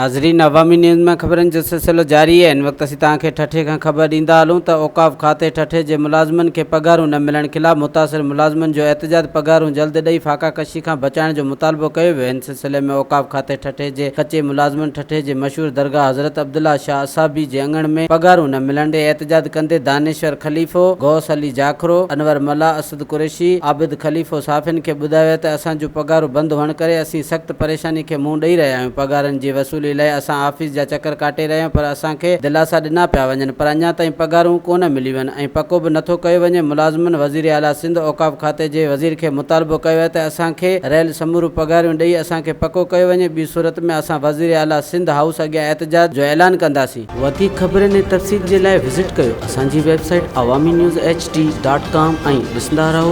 ناظرين عوامي نيوز ۾ خبرن جو سلسلو جاري آهي هن وقت اسين توهان کي ٺٽي کان خبر ڏيندا هلون ته اوقاف کاتي ٺٽي جي ملازمن کي پگهارون نه ملڻ خلاف متاثر ملازمن جو احتجاج پگهارون جلد ڏئي فاقا ڪشي کان بچائڻ جو مطالبو ڪيو ويو هن سلسلي ۾ اوقاف کاتي ٺٽي جي ڪچي ملازمن ٺٽي جي مشهور درگاهه حضرت عبدالله شاهه اصحابي جي اڱڻ ۾ پگهارون نه ملڻ تي احتجاج ڪندي دانشور خليفو، غوث علي جاکرو، انور ملاح، اسد قريشي، عابد خليفو صحافين کي ٻڌايو ته اسان جون پگهارون بند هئڻ ڪري اسين سخت پريشاني کي منهن ڏئي رهيا آهيون، پگهارن جي وصولي لاء اسان آفيس جا چڪر ڪاٽي رهيا آهيون پر اسان کي دلاسا ڏنا پيا وڃن پر اڃا تائين پگهارون ڪونه مليون آهن ۽ پڪو به نٿو ڪيو وڃي، ملازمن وزير اعليٰ سنڌ اوقاف کاتي جي وزير کي مطالبو ڪيو آهي ته اسان کي رهيل سموريون پگهاريون ڏئي اسان کي پڪو ڪيو وڃي ٻي صورت ۾ اسان وزير اعليٰ سنڌ هائوس اڳيان احتجاج جو اعلان ڪنداسين. وڌيڪ خبرن ۽ تفصيل جي لاء وزٽ ڪيو اسان جي website Awami news H D dot com ۽ ڏسندا رهو.